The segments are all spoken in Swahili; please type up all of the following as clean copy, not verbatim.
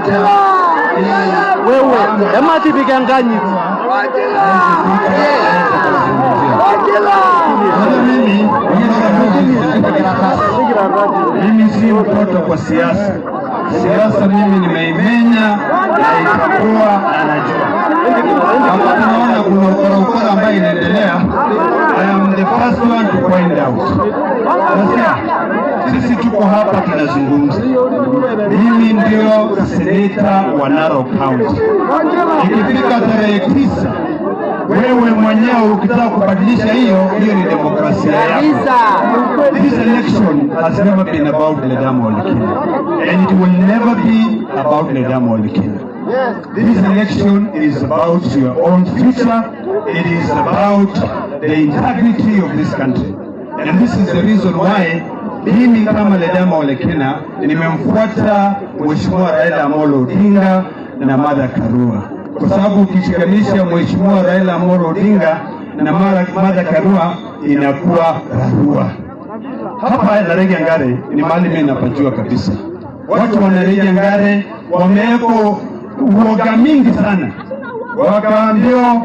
Ili Wewe ematipik enkanyit. Sasa mimi si mtoto kwa siasa. Siasa mimi nimeimenya na itakuwa na najua. Wakati naona kuna ukora ukora ambayo inaendelea, I am the first one to point out. Sasa sisi tuko hapa tunazungumza. Mimi ndio seneta wa Narok County. Ikifika tarehe 9, wewe mwenyewe ukitaka kubadilisha hiyo, hiyo ni demokrasia yako. This election has never been about Ledama Olekina, and it will never be about Ledama Olekina. This election is about your own future. It is about the integrity of this country. And this is the reason why mimi kama Ledama Olekina nimemfuata Mheshimiwa Raila Amolo Odinga na Martha Karua, kwa sababu ukishikanisha Mheshimiwa Raila Amolo Odinga na Martha Karua inakuwa rarua. Hapa Naregia Ngare ni mahali mimi napajua kabisa. Watu wa Naregia Ngare wamewekwa uoga mingi sana, wakaambiwa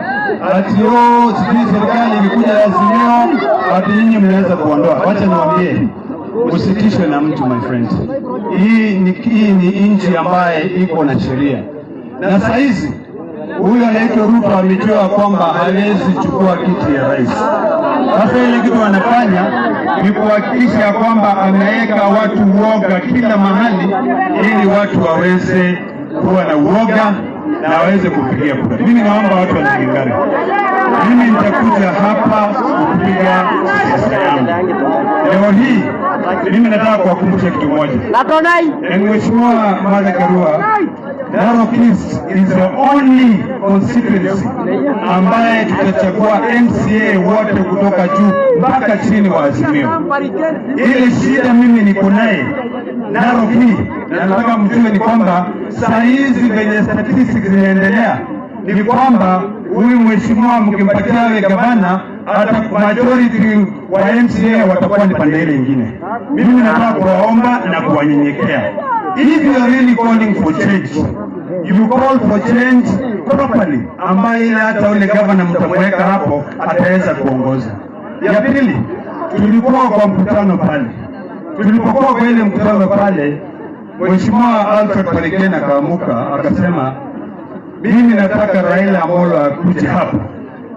ati oh, sijui serikali ilikuja ya Azimio, ati nyinyi mnaweza kuondoa. Wacha niwaambie, usitishwe na mtu, my friend. Hii ni nchi ambaye iko na sheria, na saa hizi huyu anaitwa Ruto amejua kwamba hawezi chukua kiti ya rais. Sasa ile kitu wanafanya ni kuhakikisha kwamba ameweka watu uoga kila mahali, ili watu waweze kuwa na uoga na waweze kupigia kura. Mimi naomba watu wa Ngare, mimi nitakuja hapa kupiga siasa yangu. Leo hii mimi nataka kuwakumbusha kitu moja. And Mheshimiwa Martha Karua, Narok East is the only constituency ambaye tutachagua MCA wote kutoka juu mpaka chini wa Azimio. Ile shida mimi niko naye Narok hii, na nataka mjue ni kwamba saa hizi venye statistics zinaendelea ni kwamba huyu mheshimiwa mkimpatia awe gavana, hata majority wa MCA watakuwa ni pande ile ingine. Mimi nataka kuwaomba na kuwanyenyekea, if you are really calling for change, you call for change properly, ambaye ile hata ule gavana mtamweka hapo ataweza kuongoza. Ya pili, tulikuwa kwa mkutano pale, tulipokuwa kwa ile mkutano pale, Mheshimiwa Alfred Pareken akaamuka akasema, mimi nataka Raila Amolo akuje hapa,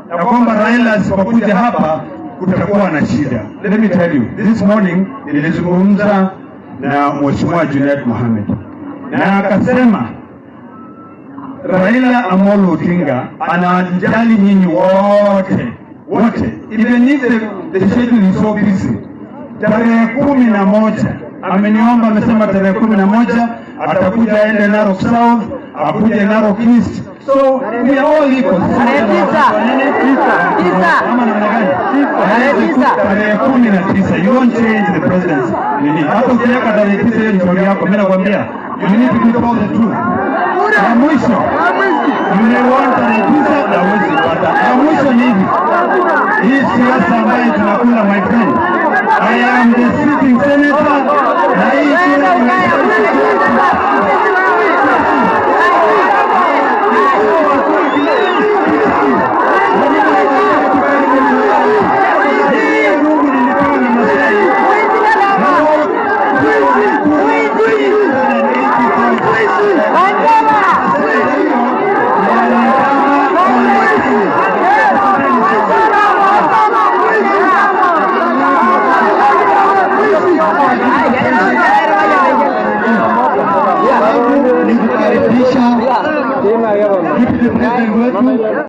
na kwamba Raila asipokuja hapa kutakuwa na shida. Let me tell you, this morning nilizungumza na Mheshimiwa Junet Mohamed na akasema Raila Amolo Odinga anajali nyinyi wote wote, even if the schedule is so busy. Tarehe 11 ameniomba, amesema tarehe 11 atakuja aende Narok South, akuje Narok East. So we are all equal. Tarehe 9. Tisa. Ama namna gani? Tarehe 9. Tarehe 19. You won't change the presidency. Nini? Hata ukiweka tarehe 9, hiyo ni shauri yako. Mimi nakwambia you need to be told the truth. Ya mwisho, you may want tarehe 9 na huwezi pata. Ya mwisho ni hivi, hii siasa ambayo tunakula, my friend, I am the sitting senator.